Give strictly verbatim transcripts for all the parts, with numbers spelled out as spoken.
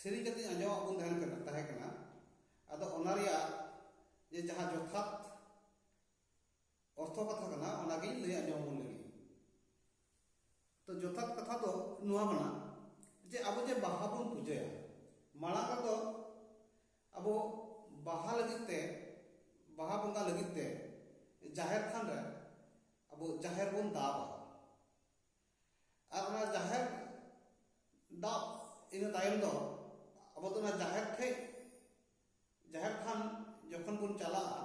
ᱥᱮᱨᱮᱧ ᱠᱟᱛᱮ ᱟᱸᱡᱚᱢᱟᱜ ᱵᱚᱱ ᱛᱟᱦᱮᱱ ᱠᱟᱱᱟ, ᱛᱟᱦᱮᱸ ᱠᱟᱱᱟ᱾ ᱟᱫᱚ ᱚᱱᱟ ᱨᱮᱭᱟᱜ ᱡᱮ ᱡᱟᱦᱟᱸ ᱡᱚᱛᱷᱟᱛ ᱚᱨᱛᱷᱚ ᱠᱟᱛᱷᱟ ᱠᱟᱱᱟ, ᱚᱱᱟᱜᱤᱧ ᱞᱟᱹᱭ ᱟᱸᱡᱚᱢ ᱟᱵᱚᱱ ᱞᱟᱹᱜᱤᱫ᱾ ᱛᱚ, ᱡᱚᱛᱷᱟᱛ ᱠᱟᱛᱷᱟ ᱫᱚ ᱱᱚᱣᱟ ᱠᱟᱱᱟ ᱡᱮ ᱟᱵᱚ ᱡᱮ ᱵᱟᱦᱟ ᱵᱚᱱ ᱯᱩᱡᱟᱹᱭᱟ, ᱢᱟᱲᱟᱝ ᱨᱮᱫᱚ ᱟᱵᱚ ᱵᱟᱦᱟ ᱞᱟᱹᱜᱤᱫ ᱛᱮ, ᱵᱟᱦᱟ ᱵᱚᱸᱜᱟ ᱞᱟᱹᱜᱤᱫ ᱛᱮ ᱡᱟᱦᱮᱨ ᱛᱷᱟᱱ ᱨᱮ ᱟᱵᱚ ᱡᱟᱦᱮᱨ ᱵᱚᱱ ᱫᱟᱵᱟ᱾ ᱟᱨ ᱚᱱᱟ ᱡᱟᱦᱮᱨ ᱫᱟᱵ ᱤᱱᱟᱹ ᱛᱟᱭᱚᱢ ᱫᱚ ᱟᱵᱚ ᱫᱚ ᱚᱱᱟ ᱡᱟᱦᱮᱨ ᱴᱷᱮᱡ, ᱡᱟᱦᱮᱨ ᱛᱷᱟᱱ ᱡᱚᱠᱷᱚᱱ ᱵᱚᱱ ᱪᱟᱞᱟᱜᱼᱟ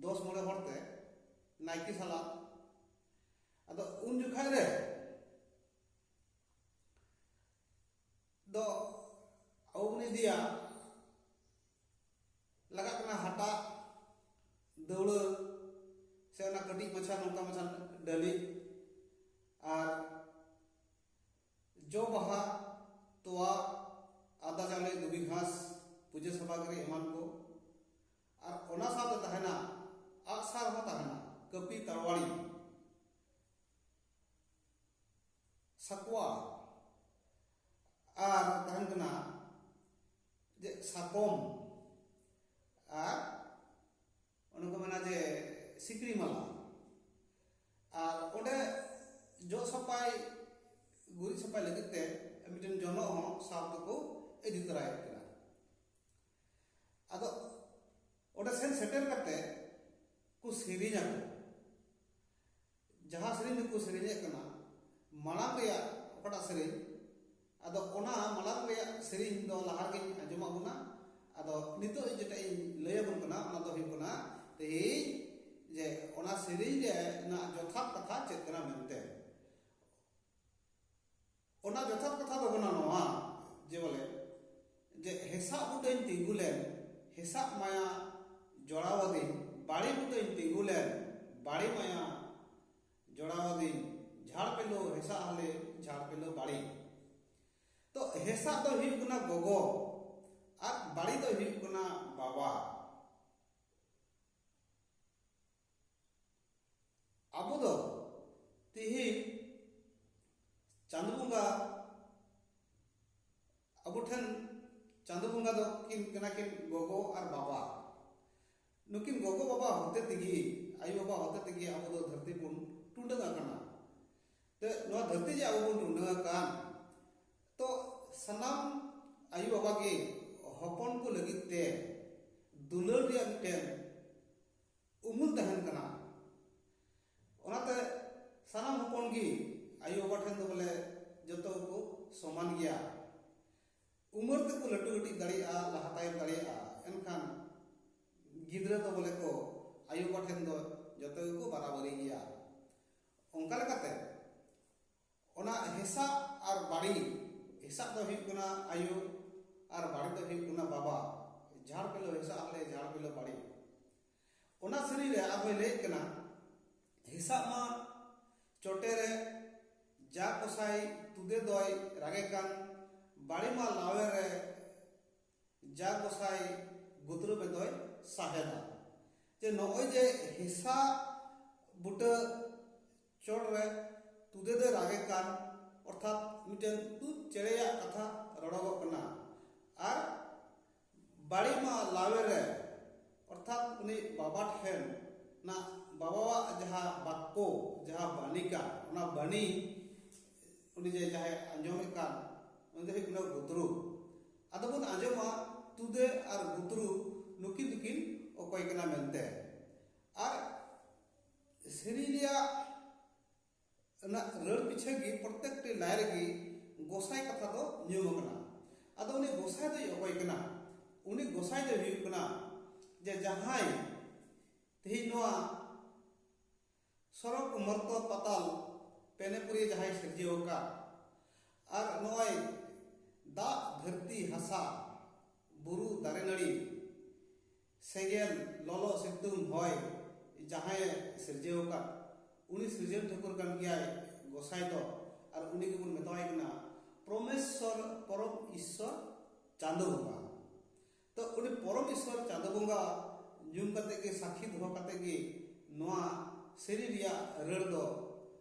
ᱫᱚᱥ ᱢᱚᱬᱮ ᱦᱚᱲ ᱛᱮ ᱱᱟᱭᱠᱮ ᱥᱟᱞᱟᱜ, ᱟᱫᱚ ᱩᱱ ᱡᱚᱠᱷᱟᱡ ᱨᱮ ᱫᱚ ᱟᱵᱚ ᱵᱚᱱ ᱤᱫᱤᱭᱟ, ᱞᱟᱜᱟᱜ ᱠᱟᱱᱟ ᱦᱟᱴᱟᱜ, ᱫᱟᱹᱣᱲᱟᱹ, ᱥᱮ ᱚᱱᱟ ᱠᱟᱹᱴᱤᱡ ᱢᱟᱪᱷᱟ, ᱱᱚᱝᱠᱟ ᱢᱟᱪᱷᱟ ᱰᱟᱹᱞᱤᱡ, ᱟᱨ ᱡᱚ ᱵᱟᱦᱟ, ᱛᱚᱣᱟ, ᱟᱫᱟ ᱪᱟᱣᱞᱮ, ᱫᱷᱩᱵᱤ ᱜᱷᱟᱥ, ᱯᱩᱡᱟᱹ ᱥᱟᱢᱟᱜᱨᱤ ᱮᱢᱟᱱ ᱠᱚ᱾ ᱟᱨ ᱚᱱᱟ ᱥᱟᱶᱛᱮ ᱛᱟᱦᱮᱱᱟ ᱟᱜᱼᱥᱟᱨ ᱦᱚᱸ ᱛᱟᱦᱮᱱᱟ, ᱠᱟᱹᱯᱤ, ᱛᱟᱲᱣᱟᱲᱤ, ᱥᱟᱠᱣᱟ, ᱟᱨ ᱛᱟᱦᱮᱱ ᱠᱟᱱᱟ ᱡᱮ ᱥᱟᱠᱚᱢ, ᱟᱨ ᱚᱱᱮ ᱠᱚ ᱢᱮᱱᱟ ᱡᱮ ᱥᱤᱠᱲᱤ ᱢᱟᱞᱟ᱾ ᱟᱨ ᱚᱸᱰᱮ ᱡᱚᱜ ᱥᱟᱯᱷᱟᱭ, ᱜᱩᱨᱤᱡ ᱥᱟᱯᱷᱟᱭ ᱞᱟᱹᱜᱤᱫ ᱛᱮ ᱢᱤᱫᱴᱮᱱ ᱡᱚᱱᱚᱜ ᱦᱚᱸ ᱥᱟᱶ ᱛᱮᱠᱚ ᱤᱫᱤ ᱛᱚᱨᱟᱭᱮᱫ ᱠᱟᱱᱟ᱾ ᱟᱫᱚ ᱚᱸᱰᱮ ᱥᱮᱱ ᱥᱮᱴᱮᱨ ᱠᱟᱛᱮ ᱠᱚ ᱥᱮᱨᱮᱧ ᱟᱠᱚ᱾ ᱡᱟᱦᱟᱸ ᱥᱮᱨᱮᱧ ᱫᱚᱠᱚ ᱥᱮᱨᱮᱧᱮᱫ ᱠᱟᱱᱟ, ᱢᱟᱲᱟᱝ ᱨᱮᱭᱟᱜ ᱚᱠᱟᱴᱟᱜ ᱥᱮᱨᱮᱧ, ᱟᱫᱚ ᱚᱱᱟ ᱢᱟᱲᱟᱝ ᱨᱮᱭᱟᱜ ᱥᱮᱨᱮᱧ ᱫᱚ ᱞᱟᱦᱟ ᱨᱮᱜᱮᱧ ᱟᱸᱡᱚᱢᱟᱜ ᱵᱚᱱᱟ᱾ ᱟᱫᱚ ᱱᱤᱛᱚᱜ ᱡᱮᱴᱟ ᱤᱧ ᱞᱟᱹᱭ ᱟᱵᱚᱱ ᱠᱟᱱᱟ, ᱚᱱᱟ ᱫᱚ ᱦᱩᱭᱩᱜ ᱠᱟᱱᱟ ᱛᱮᱦᱮᱧ ᱡᱮ ᱚᱱᱟ ᱥᱮᱨᱮᱧ ᱨᱮᱱᱟᱜ ᱡᱚᱛᱷᱟᱛ ᱠᱟᱛᱷᱟ ᱪᱮᱫ ᱠᱟᱱᱟ ᱢᱮᱱᱛᱮ᱾ ᱚᱱᱟ ᱡᱚᱛᱷᱟᱛ ᱠᱟᱛᱷᱟ ᱫᱚ ᱠᱟᱱᱟ ᱱᱚᱣᱟ ᱡᱮ ᱵᱚᱞᱮ, ᱡᱮ ᱦᱮᱸᱥᱟᱜ ᱵᱩᱴᱟᱹᱧ ᱛᱤᱸᱜᱩ ᱞᱮᱱ, ᱦᱮᱸᱥᱟᱜ ᱢᱟᱭᱟ ᱡᱚᱲᱟᱣ ᱟᱹᱫᱤᱧ, ᱵᱟᱲᱮ ᱵᱩᱴᱟᱹᱧ ᱛᱤᱸᱜᱩ ᱞᱮᱱ, ᱵᱟᱲᱮ ᱢᱟᱭᱟ ᱡᱚᱲᱟᱣ ᱟᱹᱫᱤᱧ, ᱡᱷᱟᱲ ᱯᱮᱞᱳ ᱦᱮᱸᱥᱟᱜ ᱦᱟᱞᱮ, ᱡᱷᱟᱲ ᱯᱮᱞᱳ ᱵᱟᱲᱮ᱾ ᱛᱚ, ᱦᱮᱸᱥᱟᱜ ᱫᱚ ᱦᱩᱭᱩᱜ ᱠᱟᱱᱟ ᱜᱚᱜᱚ ᱟᱨ ᱵᱟᱲᱮ ᱫᱚ ᱦᱩᱭᱩᱜ ᱠᱟᱱᱟ ᱵᱟᱵᱟ᱾ ᱟᱵᱚ ᱫᱚ ᱛᱤᱦᱤᱧ ᱪᱟᱸᱫᱚ ᱵᱚᱸᱜᱟ ᱟᱵᱚ ᱴᱷᱮᱱ ᱪᱟᱸᱫᱚ ᱵᱚᱸᱜᱟ ᱫᱚ ᱠᱤᱱ ᱠᱟᱱᱟ ᱠᱤᱱ ᱜᱚᱜᱚ ᱟᱨ ᱵᱟᱵᱟ᱾ ᱱᱩᱠᱤᱱ ᱜᱚᱜᱚ ᱵᱟᱵᱟ ᱦᱚᱛᱮ ᱛᱮᱜᱮ, ᱟᱭᱳ ᱵᱟᱵᱟ ᱦᱚᱛᱮ ᱛᱮᱜᱮ ᱟᱵᱚ ᱫᱚ ᱫᱷᱟᱹᱨᱛᱤ ᱵᱚᱱ ᱴᱩᱰᱟᱹᱝ ᱟᱠᱟᱱᱟ᱾ ᱛᱮ ᱱᱚᱣᱟ ᱫᱷᱟᱹᱨᱛᱤ ᱡᱮ ᱟᱵᱚ ᱵᱚᱱ ᱴᱩᱰᱟᱹᱝ ᱟᱠᱟᱱ, ᱛᱚ ᱥᱟᱱᱟᱢ ᱟᱭᱳ ᱵᱟᱵᱟ ᱜᱮ ᱦᱚᱯᱚᱱ ᱠᱚ ᱞᱟᱹᱜᱤᱫ ᱛᱮ ᱫᱩᱞᱟᱹᱲ ᱨᱮᱭᱟᱜ ᱢᱤᱫᱴᱮᱱ ᱩᱢᱩᱞ ᱛᱟᱦᱮᱱ ᱠᱟᱱᱟ᱾ ᱚᱱᱟᱛᱮ ᱥᱟᱱᱟᱢ ᱦᱚᱯᱚᱱ ᱜᱮ ᱟᱭᱳ ᱵᱟᱵᱟ ᱴᱷᱮᱱ ᱫᱚ ᱵᱚᱞᱮ ᱡᱚᱛᱚ ᱜᱮᱠᱚ ᱥᱚᱢᱟᱱ ᱜᱮᱭᱟ᱾ ᱩᱢᱮᱨ ᱛᱮᱠᱚ ᱞᱟᱹᱴᱩ ᱠᱟᱹᱴᱤᱡ ᱫᱟᱲᱮᱭᱟᱜᱼᱟ, ᱞᱟᱦᱟ ᱛᱟᱭᱚᱢ ᱫᱟᱲᱮᱭᱟᱜᱼᱟ, ᱮᱱᱠᱷᱟᱱ ᱜᱤᱫᱽᱨᱟᱹ ᱫᱚ ᱵᱚᱞᱮ ᱠᱚ ᱟᱭᱳ ᱵᱟᱵᱟ ᱴᱷᱮᱱ ᱫᱚ ᱡᱚᱛᱚ ᱜᱮᱠᱚ ᱵᱟᱨᱟᱵᱟᱹᱨᱤ ᱜᱮᱭᱟ᱾ ᱚᱱᱠᱟ ᱞᱮᱠᱟᱛᱮ ᱚᱱᱟ ᱦᱮᱸᱥᱟᱜ ᱟᱨ ᱵᱟᱹᱲᱤ, ᱦᱮᱸᱥᱟᱜ ᱫᱚ ᱦᱩᱭᱩᱜ ᱠᱟᱱᱟ ᱟᱭᱳ ᱟᱨ ᱵᱟᱹᱲᱤ ᱫᱚ ᱦᱩᱭᱩᱜ ᱠᱟᱱᱟ ᱵᱟᱵᱟ᱾ ᱡᱷᱟᱲ ᱯᱮᱞᱳ ᱦᱮᱸᱥᱟᱜ ᱟᱞᱮ, ᱡᱷᱟᱲ ᱯᱮᱞᱳ ᱵᱟᱹᱲᱤ᱾ ᱚᱱᱟ ᱥᱮᱨᱮᱧ ᱨᱮ ᱟᱨᱦᱚᱸᱭ ᱞᱟᱹᱭᱮᱫ ᱠᱟᱱᱟ, ᱦᱮᱸᱥᱟᱜ ᱢᱟ ᱪᱚᱴᱮ ᱨᱮ ᱡᱟ ᱜᱚᱸᱥᱟᱭ ᱛᱩᱫᱮ ᱫᱚᱭ ᱨᱟᱜᱮ ᱠᱟᱱ, ᱵᱟᱹᱲᱤ ᱢᱟ ᱞᱟᱣᱮ ᱨᱮ ᱡᱟ ᱜᱚᱸᱥᱟᱭ ᱜᱩᱛᱨᱟᱹᱢᱮ ᱫᱚᱭ ᱥᱟᱦᱮᱫᱟ᱾ ᱡᱮ ᱱᱚᱜᱼᱚᱭ ᱡᱮ ᱦᱮᱸᱥᱟᱜ ᱵᱩᱴᱟᱹ ᱪᱚᱴ ᱨᱮ ᱛᱩᱫᱮ ᱫᱚᱭ ᱨᱟᱜᱮ ᱠᱟᱱ, ᱚᱨᱛᱷᱟᱛ ᱢᱤᱫᱴᱮᱱ ᱛᱩᱫ ᱪᱮᱬᱮᱭᱟᱜ ᱠᱟᱛᱷᱟ ᱨᱚᱲᱚᱜᱚᱜ ᱠᱟᱱᱟ᱾ ᱟᱨ ᱵᱟᱹᱲᱤ ᱢᱟ ᱞᱟᱣᱮ ᱨᱮ, ᱚᱨᱛᱷᱟᱛ ᱩᱱᱤ ᱵᱟᱵᱟ ᱴᱷᱮᱱ ᱱᱟᱜ ᱵᱟᱵᱟᱣᱟᱜ ᱡᱟᱦᱟᱸ ᱵᱟᱠᱠᱚ, ᱡᱟᱦᱟᱸ ᱵᱟᱹᱱᱤ ᱠᱟᱱ, ᱚᱱᱟ ᱵᱟᱹᱱᱤ ᱩᱱᱤ ᱡᱮ ᱡᱟᱦᱟᱸᱭ ᱟᱸᱡᱚᱢᱮᱫ ᱠᱟᱱ, ᱩᱱᱤ ᱫᱚ ᱦᱩᱭᱩᱜ ᱠᱟᱱᱟ ᱜᱩᱛᱨᱩ᱾ ᱟᱫᱚ ᱵᱚᱱ ᱟᱸᱡᱚᱢᱟ ᱛᱩᱫᱮ ᱟᱨ ᱜᱩᱛᱨᱩ ᱱᱩᱠᱤᱱ ᱫᱚᱠᱤᱱ ᱚᱠᱚᱭ ᱠᱟᱱᱟ ᱢᱮᱱᱛᱮ᱾ ᱟᱨ ᱥᱮᱨᱮᱧ ᱨᱮᱭᱟᱜ ᱚᱱᱟ ᱨᱟᱹᱲ ᱯᱤᱪᱷᱟᱹ ᱜᱮ ᱯᱨᱚᱛᱮᱠᱴᱤ ᱞᱟᱭ ᱨᱮᱜᱮ ᱜᱚᱸᱥᱟᱭ ᱠᱟᱛᱷᱟ ᱫᱚ ᱧᱩᱢ ᱟᱠᱟᱱᱟ᱾ ᱟᱫᱚ ᱩᱱᱤ ᱜᱚᱸᱥᱟᱭ ᱫᱚᱭ ᱚᱠᱚᱭ ᱠᱟᱱᱟ? ᱩᱱᱤ ᱜᱚᱸᱥᱟᱭ ᱫᱚᱭ ᱦᱩᱭᱩᱜ ᱠᱟᱱᱟ ᱡᱮ ᱡᱟᱦᱟᱸᱭ ᱛᱮᱦᱮᱧ ᱱᱚᱣᱟ ᱥᱚᱨᱚᱜᱽ ᱢᱚᱨᱛᱚ ᱯᱟᱛᱟᱞ ᱯᱮᱱᱮᱯᱩᱨᱤ ᱡᱟᱦᱟᱸᱭ ᱥᱤᱨᱡᱟᱹᱣ ᱟᱠᱟᱫ, ᱟᱨ ᱱᱚᱜᱼᱚᱭ ᱫᱟᱜ, ᱫᱷᱟᱹᱨᱛᱤ, ᱦᱟᱥᱟ, ᱵᱩᱨᱩ, ᱫᱟᱨᱮ ᱱᱟᱹᱲᱤ, ᱥᱮᱸᱜᱮᱞ, ᱞᱚᱞᱚ, ᱥᱤᱛᱩᱝ, ᱦᱚᱭ, ᱡᱟᱦᱟᱸᱭᱮ ᱥᱤᱨᱡᱟᱹᱣ ᱟᱠᱟᱫ, ᱩᱱᱤ ᱥᱤᱨᱡᱚᱱ ᱴᱷᱟᱹᱠᱩᱨ ᱠᱟᱱ ᱜᱮᱭᱟᱭ ᱜᱚᱸᱥᱟᱭ ᱫᱚ᱾ ᱟᱨ ᱩᱱᱤ ᱜᱮᱵᱚᱱ ᱢᱮᱛᱟᱣᱟᱭ ᱠᱟᱱᱟ ᱯᱨᱚᱢᱮᱥᱥᱚᱨ, ᱯᱚᱨᱚᱢ ᱤᱥᱥᱚᱨ, ᱪᱟᱸᱫᱚ ᱵᱚᱸᱜᱟ᱾ ᱛᱚ ᱩᱱᱤ ᱯᱚᱨᱚᱢ ᱤᱥᱥᱚᱨ ᱪᱟᱸᱫᱚ ᱵᱚᱸᱜᱟ ᱧᱩᱢ ᱠᱟᱛᱮ ᱜᱮ, ᱥᱟᱹᱠᱷᱤ ᱫᱚᱦᱚ ᱠᱟᱛᱮ ᱜᱮ ᱱᱚᱣᱟ ᱥᱮᱨᱮᱧ ᱨᱮᱭᱟᱜ ᱨᱟᱹᱲ ᱫᱚ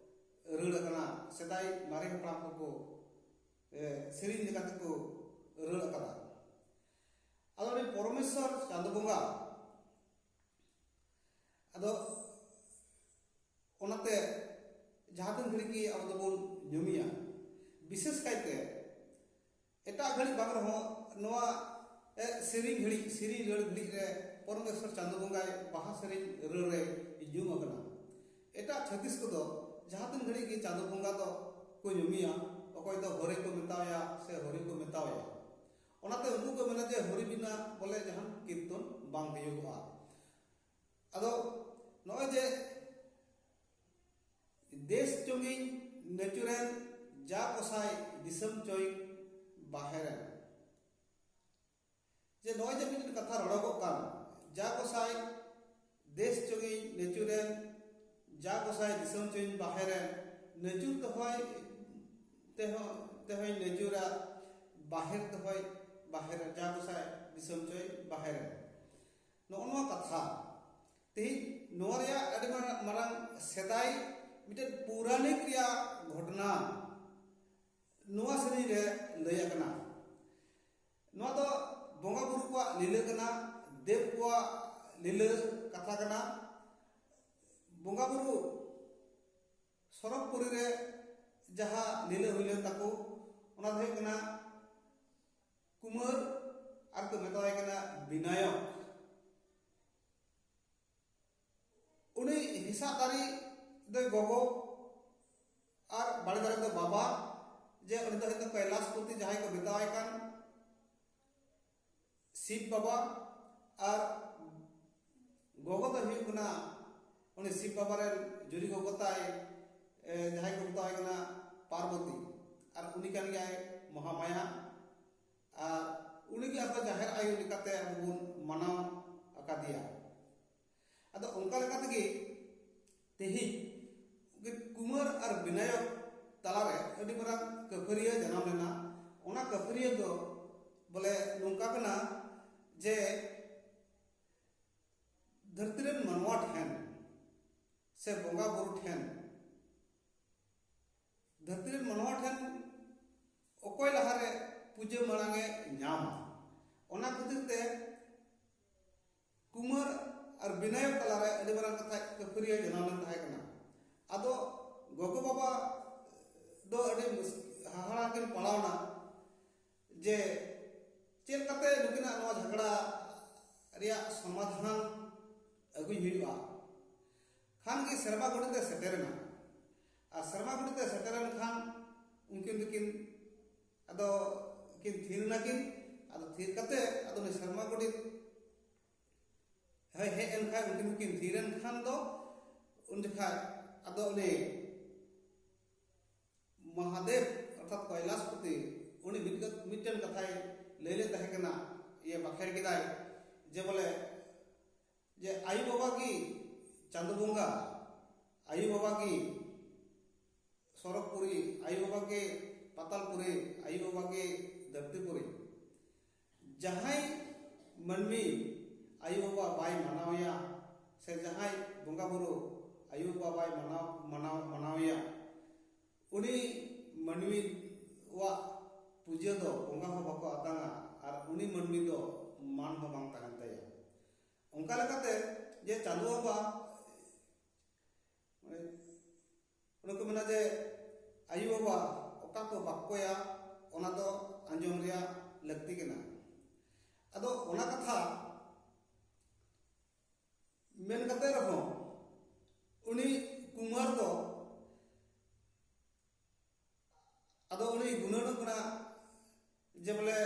ᱨᱟᱹᱲ ᱟᱠᱟᱱᱟ᱾ ᱥᱮᱫᱟᱭ ᱢᱟᱨᱮ ᱦᱟᱯᱲᱟᱢ ᱠᱚᱠᱚ, ᱮ, ᱥᱮᱨᱮᱧ ᱞᱮᱠᱟ ᱛᱮᱠᱚ ᱨᱟᱹᱲ ᱟᱠᱟᱫᱟ᱾ ᱯᱚᱨᱚᱢᱮᱥᱣᱚᱨ ᱪᱟᱸᱫᱚ ᱵᱚᱸᱜᱟ᱾ ᱟᱫᱚ ᱚᱱᱟᱛᱮ ᱡᱟᱦᱟᱸ ᱛᱤᱱ ᱜᱷᱟᱹᱲᱤᱡ ᱜᱮ ᱟᱵᱚ ᱫᱚᱵᱚᱱ ᱧᱩᱢᱮᱭᱟ, ᱵᱤᱥᱮᱥ ᱠᱟᱭᱛᱮ ᱮᱴᱟᱜ ᱜᱷᱟᱹᱲᱤᱡ ᱵᱟᱝ ᱨᱮᱦᱚᱸ ᱱᱚᱣᱟ, ᱮ, ᱥᱮᱨᱮᱧ ᱜᱷᱟᱹᱲᱤᱡ, ᱥᱮᱨᱮᱧ ᱨᱟᱹᱲ ᱜᱷᱟᱹᱲᱤᱡ ᱨᱮ ᱯᱚᱨᱚᱢᱮᱥᱣᱚᱨ ᱪᱟᱸᱫᱚ ᱵᱚᱸᱜᱟᱭ ᱵᱟᱦᱟ ᱥᱮᱨᱮᱧ ᱨᱟᱹᱲ ᱨᱮ ᱧᱩᱢ ᱟᱠᱟᱱᱟ᱾ ᱮᱴᱟᱜ ᱪᱷᱟᱹᱛᱤᱥ ᱠᱚᱫᱚ ᱡᱟᱦᱟᱸ ᱛᱤᱱ ᱜᱷᱟᱹᱲᱤᱡ ᱜᱮ ᱪᱟᱸᱫᱚ ᱵᱚᱸᱜᱟ ᱫᱚ ᱠᱚ ᱧᱩᱢᱮᱭᱟ, ᱚᱠᱚᱭ ᱫᱚ ᱦᱚᱨᱮ ᱠᱚ ᱢᱮᱛᱟᱣᱟᱭᱟ ᱥᱮ ᱦᱚᱨᱤ ᱠᱚ ᱢᱮᱛᱟᱣᱟᱭᱟ᱾ ᱚᱱᱟᱛᱮ ᱩᱱᱠᱩ ᱠᱚ ᱢᱮᱱᱟ ᱡᱮ ᱦᱚᱨᱤ ᱵᱤᱱᱟ ᱵᱚᱞᱮ ᱡᱟᱦᱟᱱ ᱠᱤᱨᱛᱚᱱ ᱵᱟᱝ ᱦᱩᱭᱩᱜᱚᱜᱼᱟ᱾ ᱟᱫᱚ ᱱᱚᱜᱼᱚᱭ ᱡᱮ ᱫᱮᱥ ᱪᱚᱝᱤᱧ ᱱᱟᱹᱪᱩᱨᱮᱱ, ᱡᱟ ᱜᱚᱸᱥᱟᱭ ᱫᱤᱥᱚᱢ ᱪᱚᱭ ᱵᱟᱦᱮᱨᱮᱱ, ᱡᱮ ᱱᱚᱜᱼᱚᱭ ᱡᱮ ᱢᱤᱫᱴᱮᱱ ᱠᱟᱛᱷᱟ ᱨᱚᱲᱚᱜᱚᱜ ᱠᱟᱱ, ᱡᱟ ᱜᱚᱸᱥᱟᱭ ᱫᱮᱥ ᱪᱚᱝᱤᱧ ᱱᱟᱹᱪᱩᱨᱮᱱ, ᱡᱟ ᱜᱚᱸᱥᱟᱭ ᱫᱤᱥᱚᱢ ᱪᱚᱭ ᱵᱟᱦᱮᱨᱮᱱ, ᱱᱟᱹᱪᱩᱨ ᱛᱮᱦᱚᱸᱭ, ᱛᱮᱦᱚᱸ, ᱛᱮᱦᱚᱸᱭ ᱱᱟᱹᱪᱩᱨᱟ, ᱵᱟᱦᱮᱨ ᱛᱮᱦᱚᱸᱭ ᱵᱟᱦᱮᱨᱟ, ᱡᱟ ᱜᱚᱸᱥᱟᱭ ᱫᱤᱥᱚᱢ ᱪᱚᱭ ᱵᱟᱦᱮᱨᱮᱱ᱾ ᱱᱚᱜᱼᱚ ᱱᱚᱣᱟ ᱠᱟᱛᱷᱟ ᱛᱮᱦᱮᱧ ᱱᱚᱣᱟ ᱨᱮᱭᱟᱜ ᱟᱹᱰᱤ ᱢᱟᱨᱟᱝ, ᱢᱟᱨᱟᱝ ᱥᱮᱫᱟᱭ ᱢᱤᱫᱴᱮᱱ ᱯᱳᱣᱨᱟᱱᱤᱠ ᱨᱮᱭᱟᱜ ᱜᱷᱚᱴᱚᱱᱟ ᱱᱚᱣᱟ ᱥᱮᱨᱮᱧ ᱨᱮ ᱞᱟᱹᱭ ᱟᱠᱟᱱᱟ᱾ ᱱᱚᱣᱟ ᱫᱚ ᱵᱚᱸᱜᱟ ᱵᱩᱨᱩ ᱠᱚᱣᱟᱜ ᱞᱤᱞᱟᱹ ᱠᱟᱱᱟ, ᱫᱮᱵ ᱠᱚᱣᱟᱜ ᱞᱤᱞᱟᱹ ᱠᱟᱛᱷᱟ ᱠᱟᱱᱟ᱾ ᱵᱚᱸᱜᱟ ᱵᱩᱨᱩ ᱥᱚᱨᱚᱜᱽᱯᱩᱨᱤ ᱨᱮ ᱡᱟᱦᱟᱸ ᱞᱤᱞᱟᱹ ᱦᱩᱭ ᱞᱮᱱ ᱛᱟᱠᱚ, ᱚᱱᱟ ᱫᱚ ᱦᱩᱭᱩᱜ ᱠᱟᱱᱟ ᱠᱩᱢᱟᱹᱨ, ᱟᱨ ᱠᱚ ᱢᱮᱛᱟᱣᱟᱭ ᱠᱟᱱᱟ ᱵᱤᱱᱟᱭᱚᱠ᱾ ᱩᱱᱤ ᱦᱮᱸᱥᱟᱜ ᱫᱟᱨᱮ ᱫᱚᱭ ᱜᱚᱜᱚ ᱟᱨ ᱵᱟᱲᱮ ᱫᱟᱨᱮ ᱫᱚ ᱵᱟᱵᱟ, ᱡᱮ ᱩᱱᱤ ᱫᱚ ᱦᱩᱭᱩᱜ ᱠᱟᱱᱟ ᱠᱟᱭᱞᱟᱥᱯᱚᱛᱤ, ᱡᱟᱦᱟᱸᱭ ᱠᱚ ᱢᱮᱛᱟᱣᱟᱭ ᱠᱟᱱ ᱥᱤᱵ ᱵᱟᱵᱟ, ᱟᱨ ᱜᱚᱜᱚ ᱫᱚ ᱦᱩᱭᱩᱜ ᱠᱟᱱᱟ ᱩᱱᱤ ᱥᱤᱵ ᱵᱟᱵᱟ ᱨᱮᱱ ᱡᱩᱨᱤ ᱜᱚᱜᱚ ᱛᱟᱭ, ᱮ, ᱡᱟᱦᱟᱸᱭ ᱠᱚ ᱢᱮᱛᱟᱣᱟᱭ ᱠᱟᱱᱟ ᱯᱟᱨᱵᱚᱛᱤ, ᱟᱨ ᱩᱱᱤ ᱠᱟᱱ ᱜᱮᱭᱟᱭ ᱢᱚᱦᱟᱢᱟᱭᱟ᱾ ᱟᱨ ᱩᱱᱤᱜᱮ ᱟᱵᱚ ᱡᱟᱦᱮᱨ ᱟᱭᱳ ᱞᱮᱠᱟᱛᱮ ᱟᱵᱚ ᱵᱚᱱ ᱢᱟᱱᱟᱣ ᱟᱠᱟᱫᱮᱭᱟ᱾ ᱟᱫᱚ ᱚᱱᱠᱟ ᱞᱮᱠᱟ ᱛᱮᱜᱮ ᱛᱮᱦᱮᱧ ᱠᱩᱢᱟᱨ ᱟᱨ ᱵᱤᱱᱟᱭᱚᱠ ᱛᱟᱞᱟᱨᱮ ᱟᱹᱰᱤ ᱢᱟᱨᱟᱝ ᱠᱟᱹᱯᱷᱟᱹᱨᱤᱭᱟᱹ ᱡᱟᱱᱟᱢ ᱞᱮᱱᱟ᱾ ᱚᱱᱟ ᱠᱟᱹᱯᱷᱟᱹᱨᱤᱭᱟᱹ ᱫᱚ ᱵᱚᱞᱮ ᱱᱚᱝᱠᱟ ᱠᱟᱱᱟ ᱡᱮ ᱫᱷᱟᱹᱨᱛᱤ ᱨᱮᱱ ᱢᱟᱱᱣᱟ ᱴᱷᱮᱱ ᱥᱮ ᱵᱚᱸᱜᱟ ᱵᱩᱨᱩ ᱴᱷᱮᱱ, ᱫᱷᱟᱹᱨᱛᱤ ᱨᱮᱱ ᱢᱟᱱᱣᱟ ᱴᱷᱮᱱ ᱚᱠᱚᱭ ᱞᱟᱦᱟᱨᱮ ᱯᱩᱡᱟᱹ ᱢᱟᱲᱟᱝ ᱮ ᱧᱟᱢᱟ, ᱚᱱᱟ ᱠᱷᱟᱹᱛᱤᱨ ᱛᱮ ᱠᱩᱢᱟᱨ ᱟᱨ ᱵᱤᱱᱟᱭᱚᱠ ᱛᱟᱞᱟᱨᱮ ᱟᱹᱰᱤ ᱢᱟᱨᱟᱝ ᱠᱟᱛᱷᱟ ᱠᱷᱟᱹᱯᱟᱹᱨᱤᱭᱟᱹ ᱡᱟᱱᱟᱢ ᱞᱮᱱ ᱛᱟᱦᱮᱸ ᱠᱟᱱᱟ᱾ ᱟᱫᱚ ᱜᱚᱜᱚ ᱵᱟᱵᱟ ᱫᱚ ᱟᱹᱰᱤ ᱢᱩᱥ- ᱦᱟᱦᱟᱲᱟ ᱠᱤᱱ ᱯᱟᱲᱟᱣᱱᱟ ᱡᱮ ᱪᱮᱫ ᱞᱮᱠᱟᱛᱮ ᱱᱩᱠᱤᱱᱟᱜ ᱱᱚᱣᱟ ᱡᱷᱟᱜᱽᱲᱟ ᱨᱮᱭᱟᱜ ᱥᱚᱢᱟᱫᱷᱟᱱ ᱟᱹᱜᱩᱭ ᱦᱩᱭᱩᱜᱼᱟ᱾ ᱠᱷᱟᱱ ᱜᱮ ᱥᱮᱨᱢᱟ ᱜᱚᱰᱮᱛ ᱮ ᱥᱮᱴᱮᱨᱮᱱᱟ᱾ ᱟᱨ ᱥᱮᱨᱢᱟ ᱜᱚᱰᱮᱛ ᱮ ᱥᱮᱴᱮᱨᱮᱱ ᱠᱷᱟᱱ ᱩᱱᱠᱤᱱ ᱫᱚᱠᱤᱱ ᱟᱫᱚ ᱠᱤᱱ ᱛᱷᱤᱨ ᱮᱱᱟᱠᱤᱱ᱾ ᱟᱫᱚ ᱛᱷᱤᱨ ᱠᱟᱛᱮ ᱟᱫᱚ ᱩᱱᱤ ᱥᱮᱨᱢᱟ ᱜᱚᱰᱮᱛ ᱦᱮᱡ ᱦᱮᱡ ᱮᱱ ᱠᱷᱟᱱ ᱩᱱᱠᱤᱱ ᱦᱚᱸᱠᱤᱱ ᱛᱷᱤᱨ ᱮᱱ ᱠᱷᱟᱱ ᱫᱚ ᱩᱱ ᱡᱚᱠᱷᱟᱡ ᱟᱫᱚ ᱩᱱᱤ ᱢᱚᱦᱟᱫᱮᱵ ᱚᱨᱛᱷᱟᱛ ᱠᱚᱭᱞᱟᱥᱯᱚᱛᱤ ᱩᱱᱤ ᱢᱤᱫ ᱠᱟᱛ- ᱢᱤᱫᱴᱮᱱ ᱠᱟᱛᱷᱟᱭ ᱞᱟᱹᱭ ᱞᱮᱫ ᱛᱟᱦᱮᱸ ᱠᱟᱱᱟ, ᱤᱭᱟᱹ ᱵᱟᱠᱷᱮᱲ ᱠᱮᱫᱟᱭ ᱡᱮ ᱵᱚᱞᱮ ᱡᱮ ᱟᱭᱳ ᱵᱟᱵᱟ ᱜᱮ ᱪᱟᱸᱫᱚ ᱵᱚᱸᱜᱟ, ᱟᱭᱳ ᱵᱟᱵᱟ ᱜᱮ ᱥᱚᱨᱚᱜᱽᱯᱩᱨᱤ, ᱟᱭᱳ ᱵᱟᱵᱟ ᱜᱮ ᱯᱟᱛᱟᱞᱯᱩᱨᱤ, ᱟᱭᱳ ᱵᱟᱵᱟ ᱜᱮ ᱫᱷᱟᱹᱨᱛᱤᱯᱩᱨᱤ᱾ ᱡᱟᱦᱟᱸᱭ ᱢᱟᱹᱱᱢᱤ ᱟᱭᱳ ᱵᱟᱵᱟ ᱵᱟᱭ ᱢᱟᱱᱟᱣᱮᱭᱟ ᱥᱮ ᱡᱟᱦᱟᱸᱭ ᱵᱚᱸᱜᱟ ᱵᱩᱨᱩ ᱟᱭᱳ ᱵᱟᱵᱟ ᱵᱟᱭ ᱢᱟᱱᱟᱣ ᱢᱟᱱᱟᱣ ᱢᱟᱱᱟᱣᱮᱭᱟ, ᱩᱱᱤ ᱢᱟᱹᱱᱢᱤᱣᱟᱜ ᱯᱩᱡᱟᱹ ᱫᱚ ᱵᱚᱸᱜᱟ ᱦᱚᱸ ᱵᱟᱠᱚ ᱟᱛᱟᱝᱟ ᱟᱨ ᱩᱱᱤ ᱢᱟᱹᱱᱢᱤ ᱫᱚ ᱢᱟᱱ ᱦᱚᱸ ᱵᱟᱝ ᱛᱟᱦᱮᱱ ᱛᱟᱭᱟ᱾ ᱚᱱᱠᱟ ᱞᱮᱠᱟᱛᱮ ᱡᱮ ᱪᱟᱸᱫᱳ ᱵᱟᱵᱟ ᱢᱟᱱᱮ ᱚᱱᱟ ᱠᱚ ᱢᱮᱱᱟ ᱡᱮ ᱟᱭᱳ ᱵᱟᱵᱟ ᱚᱠᱟ ᱠᱚ ᱵᱟᱠᱚᱭᱟ ᱚᱱᱟ ᱫᱚ ᱟᱸᱡᱚᱢ ᱨᱮᱭᱟᱜ ᱞᱟᱹᱠᱛᱤ ᱠᱟᱱᱟ᱾ ᱟᱫᱚ ᱚᱱᱟ ᱠᱟᱛᱷᱟ ᱢᱮᱱ ᱠᱟᱛᱮ ᱨᱮᱦᱚᱸ ᱩᱱᱤ ᱠᱩᱢᱟᱨ ᱫᱚ ᱟᱫᱚ ᱩᱱᱤ ᱜᱩᱱᱟᱹᱱᱚᱜ ᱠᱟᱱᱟ ᱡᱮ ᱵᱚᱞᱮ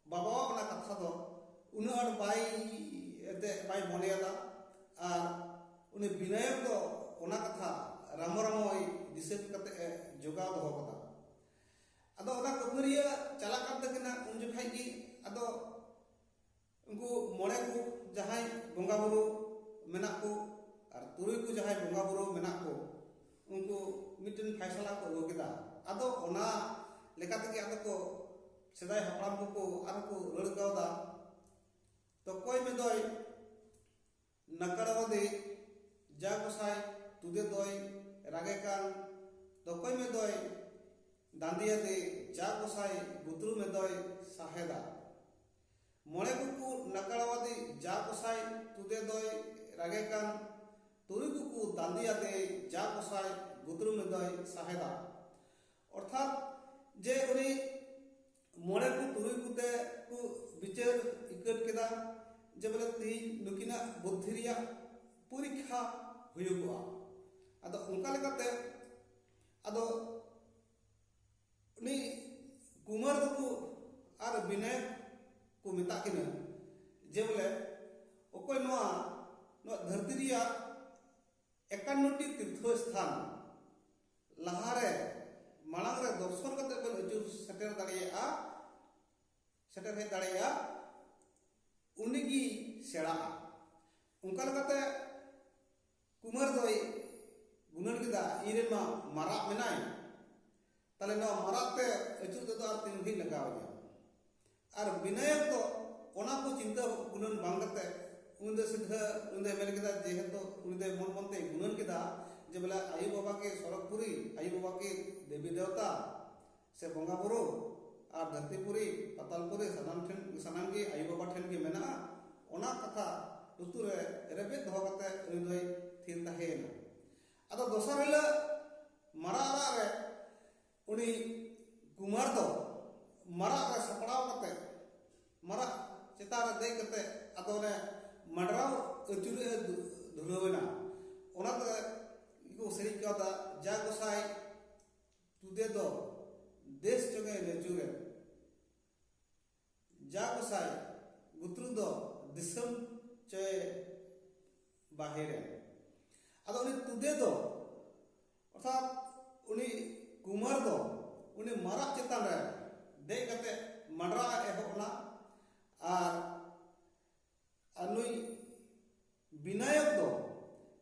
ᱵᱟᱵᱟᱣᱟᱜ ᱚᱱᱟ ᱠᱟᱛᱷᱟ ᱫᱚ ᱩᱱᱟᱹᱜ ᱟᱸᱴ ᱵᱟᱭ ᱮᱱᱛᱮ ᱵᱟᱭ ᱢᱚᱱᱮᱭᱟᱫᱟ᱾ ᱟᱨ ᱩᱱᱤ ᱵᱤᱱᱟᱭᱚᱠ ᱫᱚ ᱚᱱᱟ ᱠᱟᱛᱷᱟ ᱨᱟᱢᱚ ᱨᱟᱢᱚᱭ ᱫᱤᱥᱟᱹ ᱠᱟᱛᱮ ᱮ ᱡᱚᱜᱟᱣ ᱫᱚᱦᱚ ᱠᱟᱫᱟ᱾ ᱟᱫᱚ ᱚᱱᱟ ᱠᱷᱟᱹᱯᱟᱹᱨᱤᱭᱟᱹ ᱪᱟᱞᱟᱜ ᱠᱟᱱ ᱛᱟᱹᱠᱤᱱᱟ ᱩᱱ ᱡᱚᱠᱷᱟᱡ ᱜᱮ ᱟᱫᱚ ᱩᱱᱠᱩ ᱢᱚᱬᱮ ᱠᱚ ᱡᱟᱦᱟᱸᱭ ᱵᱚᱸᱜᱟ ᱵᱩᱨᱩ ᱢᱮᱱᱟᱜ ᱠᱚ ᱟᱨ ᱛᱩᱨᱩᱭ ᱠᱚ ᱡᱟᱦᱟᱸᱭ ᱵᱚᱸᱜᱟ ᱵᱩᱨᱩ ᱢᱮᱱᱟᱜ ᱠᱚ, ᱩᱱᱠᱩ ᱢᱤᱫᱴᱮᱱ ᱯᱷᱟᱭᱥᱟᱞᱟ ᱠᱚ ᱟᱹᱜᱩ ᱠᱮᱫᱟ᱾ ᱟᱫᱚ ᱚᱱᱟ ᱞᱮᱠᱟ ᱛᱮᱜᱮ ᱟᱫᱚ ᱠᱚ ᱥᱮᱫᱟᱭ ᱦᱟᱯᱲᱟᱢ ᱠᱚᱠᱚ ᱟᱨᱦᱚᱸ ᱠᱚ ᱨᱟᱹᱲ ᱠᱟᱣᱫᱟ, ᱛᱚᱠᱚᱭ ᱢᱮᱫᱚᱭ ᱱᱟᱠᱟᱲᱣᱟᱫᱮ ᱡᱟ ᱜᱚᱸᱥᱟᱭ ᱛᱩᱫᱮ ᱫᱚᱭ ᱨᱟᱜᱮ ᱠᱟᱱ, ᱛᱚᱠᱚᱭ ᱢᱮᱫᱚᱭ ᱫᱟᱸᱫᱮᱭᱟᱫᱮ ᱡᱟ ᱜᱚᱸᱥᱟᱭ ᱵᱩᱛᱨᱩ ᱢᱮᱫᱚᱭ ᱥᱟᱦᱮᱫᱟ᱾ ᱢᱚᱬᱮ ᱠᱩᱠᱩ ᱱᱟᱠᱟᱲᱟᱣᱟᱫᱤ ᱡᱟ ᱠᱚᱥᱟᱭ ᱛᱩᱫᱮ ᱫᱚᱭ ᱨᱟᱜᱮ ᱠᱟᱱ, ᱛᱩᱨᱩᱭ ᱠᱩᱠᱩ ᱫᱟᱸᱫᱤᱭᱟᱫᱮ ᱡᱟ ᱠᱚᱥᱟᱭ ᱜᱩᱛᱨᱩᱢᱮ ᱫᱚᱭ ᱥᱟᱦᱮᱫᱟ᱾ ᱚᱨᱛᱷᱟᱛ ᱡᱮ ᱩᱱᱤ ᱢᱚᱬᱮ ᱠᱚ ᱛᱩᱨᱩᱭ ᱠᱚᱛᱮ ᱠᱚ ᱵᱤᱪᱟᱹᱨ ᱤᱠᱟᱹᱛ ᱠᱮᱫᱟ ᱡᱮ ᱵᱚᱞᱮ ᱛᱮᱦᱤᱧ ᱱᱩᱠᱤᱱᱟᱜ ᱵᱩᱫᱽᱫᱷᱤ ᱨᱮᱭᱟᱜ ᱯᱚᱨᱤᱠᱠᱷᱟ ᱦᱩᱭᱩᱜᱚᱜᱼᱟ᱾ ᱟᱫᱚ ᱚᱱᱠᱟ ᱞᱮᱠᱟᱛᱮ ᱟᱫᱚ ᱩᱱᱤ ᱠᱩᱢᱟᱨ ᱫᱚᱠᱚ ᱟᱨ ᱵᱤᱱᱚᱭ ᱠᱚ ᱢᱮᱛᱟᱜ ᱠᱤᱱᱟ ᱡᱮ ᱵᱚᱞᱮ ᱚᱠᱚᱭ ᱱᱚᱣᱟ ᱱᱚᱣᱟ ᱫᱷᱟᱹᱨᱛᱤ ᱨᱮᱭᱟᱜ ᱮᱠᱟᱱᱱᱚ ᱴᱤ ᱛᱤᱨᱛᱷᱚ ᱥᱛᱷᱟᱱ ᱞᱟᱦᱟᱨᱮ ᱢᱟᱲᱟᱝ ᱨᱮ ᱫᱚᱨᱥᱚᱱ ᱠᱟᱛᱮ ᱵᱚᱱ ᱟᱹᱪᱩᱨ ᱥᱮᱴᱮᱨ ᱫᱟᱲᱮᱭᱟᱜᱼᱟ, ᱥᱮᱴᱮᱨ ᱦᱮᱡ ᱫᱟᱲᱮᱭᱟᱜᱼᱟ, ᱩᱱᱤᱜᱮ ᱥᱮᱬᱟᱜᱼᱟ᱾ ᱚᱱᱠᱟ ᱞᱮᱠᱟᱛᱮ ᱠᱩᱢᱟᱨ ᱫᱚᱭ ᱜᱩᱱᱟᱹᱱ ᱠᱮᱫᱟ, ᱤᱧ ᱨᱮᱱ ᱢᱟ ᱢᱟᱨᱟᱜ ᱢᱮᱱᱟᱭ, ᱛᱟᱦᱞᱮ ᱱᱚᱣᱟ ᱢᱟᱨᱟᱜ ᱛᱮ ᱟᱹᱪᱩᱨ ᱛᱮᱫᱚ ᱟᱨ ᱛᱤᱱ ᱜᱷᱟᱹᱲᱤᱡ ᱞᱟᱜᱟᱣ ᱤᱧᱟ? ᱟᱨ ᱵᱤᱱᱟᱭᱚᱠ ᱫᱚ ᱚᱱᱟ ᱠᱚ ᱪᱤᱱᱛᱟᱹ ᱜᱩᱱᱟᱹᱱ ᱵᱟᱝ ᱠᱟᱛᱮ ᱩᱱᱤ ᱫᱚ ᱥᱤᱫᱷᱟᱹ ᱩᱱᱤ ᱫᱚᱭ ᱢᱮᱱ ᱠᱮᱫᱟ, ᱡᱮᱦᱮᱛᱩ ᱩᱱᱤ ᱫᱚ ᱢᱚᱱ ᱢᱚᱱ ᱛᱮᱭ ᱜᱩᱱᱟᱹᱱ ᱠᱮᱫᱟ ᱡᱮ ᱵᱚᱞᱮ ᱟᱭᱳ ᱵᱟᱵᱟ ᱠᱤ ᱥᱚᱨᱚᱜᱽᱯᱩᱨᱤ, ᱟᱭᱳ ᱵᱟᱵᱟ ᱠᱤ ᱫᱮᱵᱤ ᱫᱮᱣᱛᱟ ᱥᱮ ᱵᱚᱸᱜᱟ ᱵᱩᱨᱩ ᱟᱨ ᱫᱷᱟᱹᱨᱛᱤᱯᱩᱨᱤ, ᱯᱟᱛᱟᱞᱯᱩᱨᱤ ᱥᱟᱱᱟᱢ ᱴᱷᱮᱱ, ᱥᱟᱱᱟᱢ ᱜᱮ ᱟᱭᱳ ᱵᱟᱵᱟ ᱴᱷᱮᱱ ᱜᱮ ᱢᱮᱱᱟᱜᱼᱟ᱾ ᱚᱱᱟ ᱠᱟᱛᱷᱟ ᱞᱩᱛᱩᱨ ᱨᱮ ᱨᱮᱵᱮᱫ ᱫᱚᱦᱚ ᱠᱟᱛᱮ ᱩᱱᱤ ᱫᱚᱭ ᱛᱷᱤᱨ ᱛᱟᱦᱮᱸᱭᱮᱱᱟ᱾ ᱟᱫᱚ ᱫᱚᱥᱟᱨ ᱦᱤᱞᱳᱜ ᱢᱟᱨᱟᱜ ᱨᱟᱜ ᱨᱮ ᱩᱱᱤ ᱠᱩᱢᱟᱨ ᱫᱚ ᱢᱟᱨᱟᱜ ᱨᱮ ᱥᱟᱯᱲᱟᱣ ᱠᱟᱛᱮ ᱢᱟᱨᱟᱜ ᱪᱮᱛᱟᱱ ᱨᱮ ᱫᱮᱡ ᱠᱟᱛᱮ ᱟᱫᱚ ᱚᱱᱮ ᱢᱟᱰᱨᱟᱣ ᱟᱹᱪᱩᱨᱮ ᱫᱷᱩᱨᱟᱹᱣ ᱮᱱᱟ᱾ ᱚᱱᱟᱛᱮ ᱠᱚ ᱥᱮᱨᱮᱧ ᱠᱟᱣᱫᱟ, ᱡᱟ ᱜᱚᱸᱥᱟᱭ ᱛᱩᱫᱮ ᱫᱚ ᱫᱮᱥ ᱪᱚᱜᱮ ᱟᱹᱪᱩᱨᱮᱱ, ᱡᱟ ᱜᱚᱸᱥᱟᱭ ᱜᱩᱛᱨᱩ ᱫᱚ ᱫᱤᱥᱚᱢ ᱪᱚᱭ ᱵᱟᱦᱮᱨᱮᱱ᱾ ᱟᱫᱚ ᱩᱱᱤ ᱛᱩᱫᱮ ᱫᱚ ᱚᱨᱛᱷᱟᱛ ᱩᱱᱤ ᱠᱩᱢᱟᱨ ᱫᱚ ᱩᱱᱤ ᱢᱟᱨᱟᱜ ᱪᱮᱛᱟᱱ ᱨᱮ ᱫᱮᱡ ᱠᱟᱛᱮ ᱢᱟᱰᱨᱟᱣ ᱮ ᱮᱦᱚᱵ ᱮᱱᱟ᱾ ᱟᱨ ᱟᱨ ᱱᱩᱭ ᱵᱤᱱᱟᱭᱚᱠ ᱫᱚ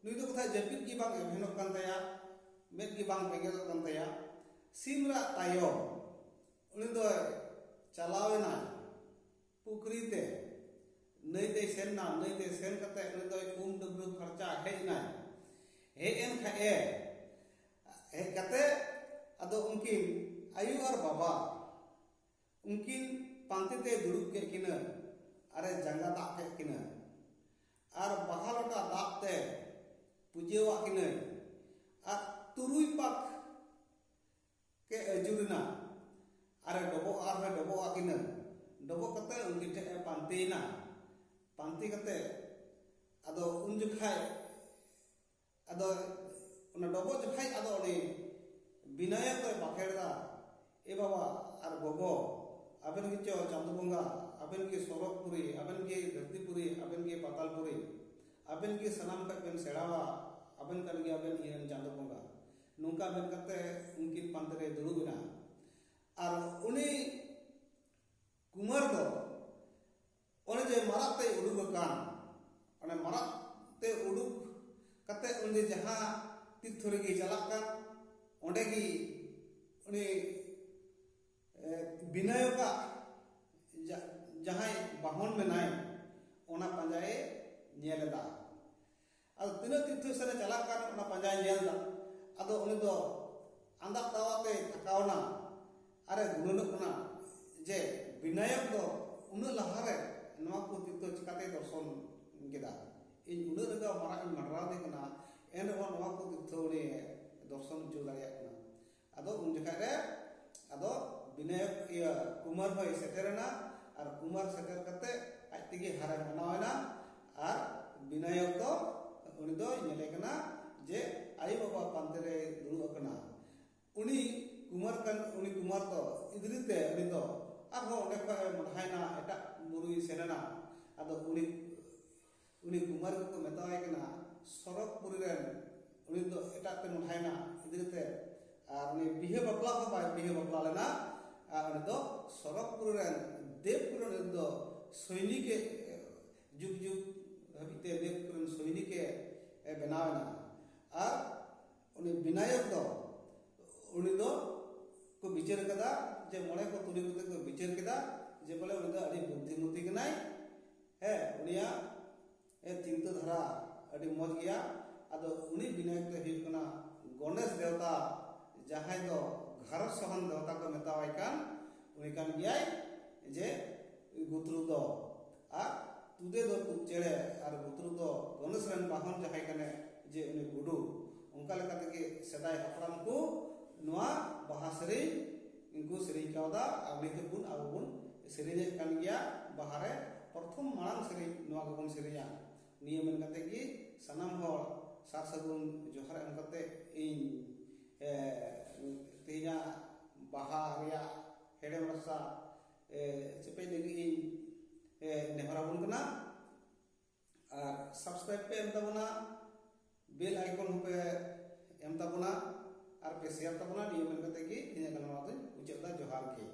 ᱱᱩᱭ ᱫᱚ ᱠᱟᱛᱷᱟ ᱡᱟᱹᱯᱤᱫ ᱜᱮ ᱵᱟᱝ ᱮᱵᱷᱮᱱᱚᱜ ᱠᱟᱱ ᱛᱟᱭᱟ, ᱢᱮᱫ ᱜᱮ ᱵᱟᱝ ᱵᱮᱸᱜᱮᱫᱚᱜ ᱠᱟᱱ ᱛᱟᱭᱟ᱾ ᱥᱤᱢ ᱨᱟᱜ ᱛᱟᱭᱚᱢ ᱩᱱᱤ ᱫᱚᱭ ᱪᱟᱞᱟᱣ ᱮᱱᱟᱭ ᱯᱩᱠᱷᱨᱤ ᱛᱮ, ᱱᱟᱹᱭ ᱛᱮᱭ ᱥᱮᱱ ᱮᱱᱟ᱾ ᱱᱟᱹᱭ ᱛᱮ ᱥᱮᱱ ᱠᱟᱛᱮ ᱩᱱᱤ ᱫᱚᱭ ᱩᱢ ᱰᱟᱹᱵᱽᱨᱟᱹ ᱯᱷᱟᱨᱪᱟ ᱦᱮᱡ ᱮᱱᱟᱭ᱾ ᱦᱮᱡ ᱮᱱ ᱠᱷᱟᱡ ᱮ, ᱦᱮᱡ ᱠᱟᱛᱮ ᱟᱫᱚ ᱩᱱᱠᱤᱱ ᱟᱭᱳ ᱟᱨ ᱵᱟᱵᱟ ᱩᱱᱠᱤᱱ ᱯᱟᱱᱛᱮ ᱛᱮ ᱫᱩᱲᱩᱵ ᱠᱮᱫ ᱠᱤᱱᱟᱹ᱾ ᱟᱨᱮ ᱡᱟᱸᱜᱟ ᱫᱟᱜ ᱠᱮᱫ ᱠᱤᱱᱟᱹ᱾ ᱟᱨ ᱵᱟᱦᱟ ᱞᱚᱴᱟ ᱫᱟᱜ ᱛᱮ ᱯᱩᱡᱟᱹᱣᱟᱜ ᱠᱤᱱᱟᱹᱭ᱾ ᱟᱨ ᱛᱩᱨᱩᱭ ᱯᱟᱠ ᱠᱮ ᱟᱹᱪᱩᱨᱮᱱᱟ᱾ ᱟᱨᱮ ᱰᱚᱵᱚᱜ, ᱟᱨᱦᱚᱸᱭ ᱰᱚᱵᱚᱜ ᱟᱹᱠᱤᱱᱟ᱾ ᱰᱚᱵᱚᱜ ᱠᱟᱛᱮ ᱩᱱᱠᱤᱱ ᱴᱷᱮᱱ ᱮ ᱯᱟᱱᱛᱮᱭᱮᱱᱟ᱾ ᱯᱟᱱᱛᱮ ᱠᱟᱛᱮ ᱟᱫᱚ ᱩᱱ ᱡᱚᱠᱷᱟᱡ ᱟᱫᱚ ᱚᱱᱟ ᱰᱚᱵᱚᱜ ᱡᱚᱠᱷᱟᱡ ᱟᱫᱚ ᱩᱱᱤ ᱵᱤᱱᱟᱭᱚᱠ ᱫᱚᱭ ᱵᱟᱠᱷᱮᱲ ᱮᱫᱟ, "ᱮ ᱵᱟᱵᱟ ᱟᱨ ᱜᱚᱜᱚ, ᱟᱵᱮᱱ ᱜᱮᱪᱚ ᱪᱟᱸᱫᱚ ᱵᱚᱸᱜᱟ, ᱟᱵᱮᱱ ᱜᱮ ᱥᱚᱨᱚᱜᱽᱯᱩᱨᱤ, ᱟᱵᱮᱱ ᱜᱮ ᱫᱷᱟᱹᱨᱛᱤᱯᱩᱨᱤ, ᱟᱵᱮᱱ ᱜᱮ ᱯᱟᱛᱟᱞᱯᱩᱨᱤ, ᱟᱵᱮᱱ ᱜᱮ ᱥᱟᱱᱟᱢ ᱠᱷᱚᱡ ᱵᱮᱱ ᱥᱮᱬᱟᱣᱟ, ᱟᱵᱮᱱ ᱠᱟᱱ ᱜᱮᱭᱟᱵᱮᱱ ᱤᱧ ᱨᱮᱱ ᱪᱟᱸᱫᱚ ᱵᱚᱸᱜᱟ᱾" ᱱᱚᱝᱠᱟ ᱢᱮᱱ ᱠᱟᱛᱮ ᱩᱱᱠᱤᱱ ᱯᱟᱱᱛᱮ ᱨᱮᱭ ᱫᱩᱲᱩᱵ ᱮᱱᱟ᱾ ᱟᱨ ᱩᱱᱤ ᱠᱩᱢᱟᱨ ᱫᱚ ᱚᱱᱮ ᱡᱮ ᱢᱟᱨᱟᱜ ᱛᱮᱭ ᱩᱰᱩᱠ ᱟᱠᱟᱱ, ᱚᱱᱮ ᱢᱟᱨᱟᱜ ᱛᱮ ᱩᱰᱩᱠ ᱠᱟᱛᱮ ᱩᱱᱤ ᱡᱟᱦᱟᱸ ᱛᱤᱨᱛᱷᱚ ᱨᱮᱜᱮᱭ ᱪᱟᱞᱟᱜ ᱠᱟᱱ, ᱚᱸᱰᱮ ᱜᱮ ᱩᱱᱤ, ᱮ, ᱵᱤᱱᱟᱭᱚᱠᱟᱜ ᱡᱟ-, ᱡᱟᱦᱟᱸᱭ ᱵᱟᱦᱚᱱ ᱢᱮᱱᱟᱭ, ᱚᱱᱟ ᱯᱟᱸᱡᱟᱭᱮ ᱧᱮᱞ ᱮᱫᱟ᱾ ᱟᱫᱚ ᱛᱤᱱᱟᱹᱜ ᱛᱤᱨᱛᱷᱚ ᱥᱮᱱᱮ ᱪᱟᱞᱟᱜ ᱠᱟᱱ, ᱚᱱᱟ ᱯᱟᱸᱡᱟᱭ ᱧᱮᱞ ᱮᱫᱟ᱾ ᱟᱫᱚ ᱩᱱᱤ ᱫᱚ ᱟᱸᱫᱟᱜ ᱛᱟᱣᱟᱛᱮ ᱛᱷᱟᱠᱟᱣᱱᱟ᱾ ᱟᱨᱮ ᱜᱩᱱᱟᱹᱱᱚᱜ ᱠᱟᱱᱟ ᱡᱮ ᱵᱤᱱᱟᱭᱚᱠ ᱫᱚ ᱩᱱᱟᱹᱜ ᱞᱟᱦᱟᱨᱮ ᱱᱚᱣᱟ ᱠᱚ ᱛᱤᱨᱛᱷᱚ ᱪᱤᱠᱟᱛᱮᱭ ᱫᱚᱨᱥᱚᱱ ᱠᱮᱫᱟ? ᱤᱧ ᱩᱱᱟᱹᱜ ᱨᱮᱸᱜᱟᱣ ᱢᱟᱨᱟᱜ ᱤᱧ ᱢᱟᱰᱨᱟᱣ ᱫᱮ ᱠᱟᱱᱟ, ᱮᱱ ᱨᱮᱦᱚᱸ ᱱᱚᱣᱟ ᱠᱚ ᱛᱤᱨᱛᱷᱚ ᱩᱱᱤ ᱫᱚᱨᱥᱚᱱ ᱦᱚᱪᱚ ᱫᱟᱲᱮᱭᱟᱜ ᱠᱟᱱᱟ᱾ ᱟᱫᱚ ᱩᱱ ᱡᱚᱠᱷᱟᱡ ᱨᱮ ᱟᱫᱚ ᱵᱤᱱᱟᱭᱚᱠ, ᱤᱭᱟᱹ, ᱠᱩᱢᱟᱨ ᱦᱚᱸᱭ ᱥᱮᱴᱮᱨᱮᱱᱟ᱾ ᱟᱨ ᱠᱩᱢᱟᱨ ᱥᱮᱴᱮᱨ ᱠᱟᱛᱮ ᱟᱡ ᱛᱮᱜᱮ ᱦᱟᱨᱮ ᱢᱟᱱᱟᱣ ᱮᱱᱟ᱾ ᱟᱨ ᱵᱤᱱᱟᱭᱚᱠ ᱫᱚ ᱩᱱᱤ ᱫᱚᱭ ᱧᱮᱞᱮ ᱠᱟᱱᱟ ᱡᱮ ᱟᱭᱳ ᱵᱟᱵᱟ ᱯᱟᱱᱛᱮ ᱨᱮᱭ ᱫᱩᱲᱩᱵ ᱟᱠᱟᱱᱟ᱾ ᱩᱱᱤ ᱠᱩᱢᱟᱨ ᱠᱟᱱ, ᱩᱱᱤ ᱠᱩᱢᱟᱨ ᱫᱚ ᱤᱫᱽᱨᱤ ᱛᱮ ᱩᱱᱤ ᱫᱚ ᱟᱨᱦᱚᱸ ᱚᱸᱰᱮ ᱠᱷᱚᱡ ᱮ ᱢᱚᱰᱦᱟᱭᱮᱱᱟ, ᱮᱴᱟᱜ ᱵᱩᱨᱩᱭ ᱥᱮᱱ ᱮᱱᱟ᱾ ᱟᱫᱚ ᱩᱱᱤ, ᱩᱱᱤ ᱠᱩᱢᱟᱨ ᱜᱮᱠᱚ ᱢᱮᱛᱟᱣᱟᱭ ᱠᱟᱱᱟ, ᱥᱚᱨᱚᱜᱽᱯᱩᱨᱤ ᱨᱮᱱ, ᱩᱱᱤ ᱫᱚ ᱮᱴᱟᱜ ᱛᱮ ᱢᱚᱰᱦᱟᱭᱮᱱᱟ ᱤᱫᱽᱨᱤ ᱛᱮ᱾ ᱟᱨ ᱩᱱᱤ ᱵᱤᱦᱟᱹ ᱵᱟᱯᱞᱟ ᱦᱚᱸ ᱵᱟᱭ ᱵᱤᱦᱟᱹ ᱵᱟᱯᱞᱟ ᱞᱮᱱᱟ᱾ ᱟᱨ ᱩᱱᱤ ᱫᱚ ᱥᱚᱨᱚᱜᱽᱯᱩᱨᱤ ᱨᱮᱱ ᱫᱮᱵᱽᱠᱩᱞ ᱨᱮᱱ ᱩᱱᱤ ᱫᱚ ᱥᱚᱭᱱᱤᱠ ᱮ, ᱡᱩᱜᱽ ᱡᱩᱜᱽ ᱦᱟᱹᱵᱤᱡ ᱛᱮ ᱫᱮᱵᱽᱠᱩᱞ ᱨᱮᱱ ᱥᱚᱭᱱᱤᱠ ᱮ, ᱮ ᱵᱮᱱᱟᱣ ᱮᱱᱟ᱾ ᱟᱨ ᱩᱱᱤ ᱵᱤᱱᱟᱭᱚᱠ ᱫᱚ, ᱩᱱᱤ ᱫᱚ ᱠᱚ ᱵᱤᱪᱟᱹᱨ ᱠᱟᱫᱟ, ᱡᱮ ᱢᱚᱬᱮ ᱠᱚ ᱛᱩᱨᱩᱭ ᱠᱚᱛᱮ ᱠᱚ ᱵᱤᱪᱟᱹᱨ ᱠᱮᱫᱟ ᱡᱮ ᱵᱚᱞᱮ ᱩᱱᱤ ᱫᱚ ᱟᱹᱰᱤ ᱵᱩᱫᱽᱫᱷᱤᱢᱚᱛᱤ ᱠᱟᱱᱟᱭ᱾ ᱦᱮᱸ, ᱩᱱᱤᱭᱟᱜ, ᱮ, ᱪᱤᱱᱛᱟᱹ ᱫᱷᱟᱨᱟ ᱟᱹᱰᱤ ᱢᱚᱡᱽ ᱜᱮᱭᱟ᱾ ᱟᱫᱚ ᱩᱱᱤ ᱵᱤᱱᱟᱭᱚᱠ ᱫᱚ ᱦᱩᱭᱩᱜ ᱠᱟᱱᱟ ᱜᱚᱱᱮᱥ ᱫᱮᱣᱛᱟ, ᱡᱟᱦᱟᱸᱭ ᱫᱚ ᱜᱷᱟᱨᱚᱸᱡᱽ ᱥᱚᱦᱚᱱ ᱫᱮᱣᱛᱟ ᱠᱚ ᱢᱮᱛᱟᱣᱟᱭ ᱠᱟᱱ, ᱩᱱᱤ ᱠᱟᱱ ᱜᱮᱭᱟᱭ ᱡᱮ ᱜᱩᱛᱨᱩ ᱫᱚ᱾ ᱟᱨ ᱛᱩᱫᱮ ᱫᱚ ᱛᱩᱫ ᱪᱮᱬᱮ ᱟᱨ ᱵᱩᱛᱨᱩ ᱫᱚ ᱜᱚᱱᱮᱥ ᱨᱮᱱ ᱵᱟᱦᱚᱱ ᱡᱟᱦᱟᱸᱭ ᱠᱟᱱᱮ ᱡᱮ ᱩᱱᱤ ᱜᱩᱰᱩ᱾ ᱚᱱᱠᱟ ᱞᱮᱠᱟ ᱛᱮᱜᱮ ᱥᱮᱫᱟᱭ ᱦᱟᱯᱲᱟᱢ ᱠᱚ ᱱᱚᱣᱟ ᱵᱟᱦᱟ ᱥᱮᱨᱮᱧ ᱩᱱᱠᱩ ᱥᱮᱨᱮᱧ ᱠᱟᱣᱫᱟ ᱟᱨ ᱱᱤᱛ ᱦᱚᱸ ᱵᱚᱱ ᱟᱵᱚ ᱵᱚᱱ ᱥᱮᱨᱮᱧᱮᱫ ᱠᱟᱱ ᱜᱮᱭᱟ᱾ ᱵᱟᱦᱟ ᱨᱮ ᱯᱨᱚᱛᱷᱚᱢ ᱢᱟᱲᱟᱝ ᱥᱮᱨᱮᱧ ᱱᱚᱣᱟ ᱜᱮᱵᱚᱱ ᱥᱮᱨᱮᱧᱟ᱾ ᱱᱤᱭᱟᱹ ᱢᱮᱱ ᱠᱟᱛᱮ ᱜᱮ ᱥᱟᱱᱟᱢ ᱦᱚᱲ ᱥᱟᱨ ᱥᱟᱹᱜᱩᱱ ᱡᱚᱦᱟᱨ ᱮᱢ ᱠᱟᱛᱮ ᱤᱧ, ᱮ, ᱛᱮᱦᱮᱧᱟᱜ ᱵᱟᱦᱟ ᱨᱮᱭᱟᱜ ᱦᱮᱲᱮᱢ ᱨᱟᱥᱟ, ᱮ, ᱪᱮᱯᱮᱡ ᱞᱟᱹᱜᱤᱫ ᱤᱧ, ᱮ, ᱱᱮᱦᱚᱨ ᱟᱵᱚᱱ ᱠᱟᱱᱟ᱾ ᱟᱨ subscribe ᱯᱮ ᱮᱢ ᱛᱟᱵᱚᱱᱟ, bell icon ᱦᱚᱸᱯᱮ ᱮᱢ ᱛᱟᱵᱚᱱᱟ, ᱟᱨ ᱯᱮ share ᱛᱟᱵᱚᱱᱟ᱾ ᱱᱤᱭᱟᱹ ᱢᱮᱱ ᱠᱟᱛᱮ ᱜᱮ ᱤᱧᱟᱹᱜ ᱜᱟᱞᱢᱟᱨᱟᱣ ᱫᱚᱧ ᱢᱩᱪᱟᱹᱫ ᱮᱫᱟ᱾ ᱡᱚᱦᱟᱨ ᱜᱮ᱾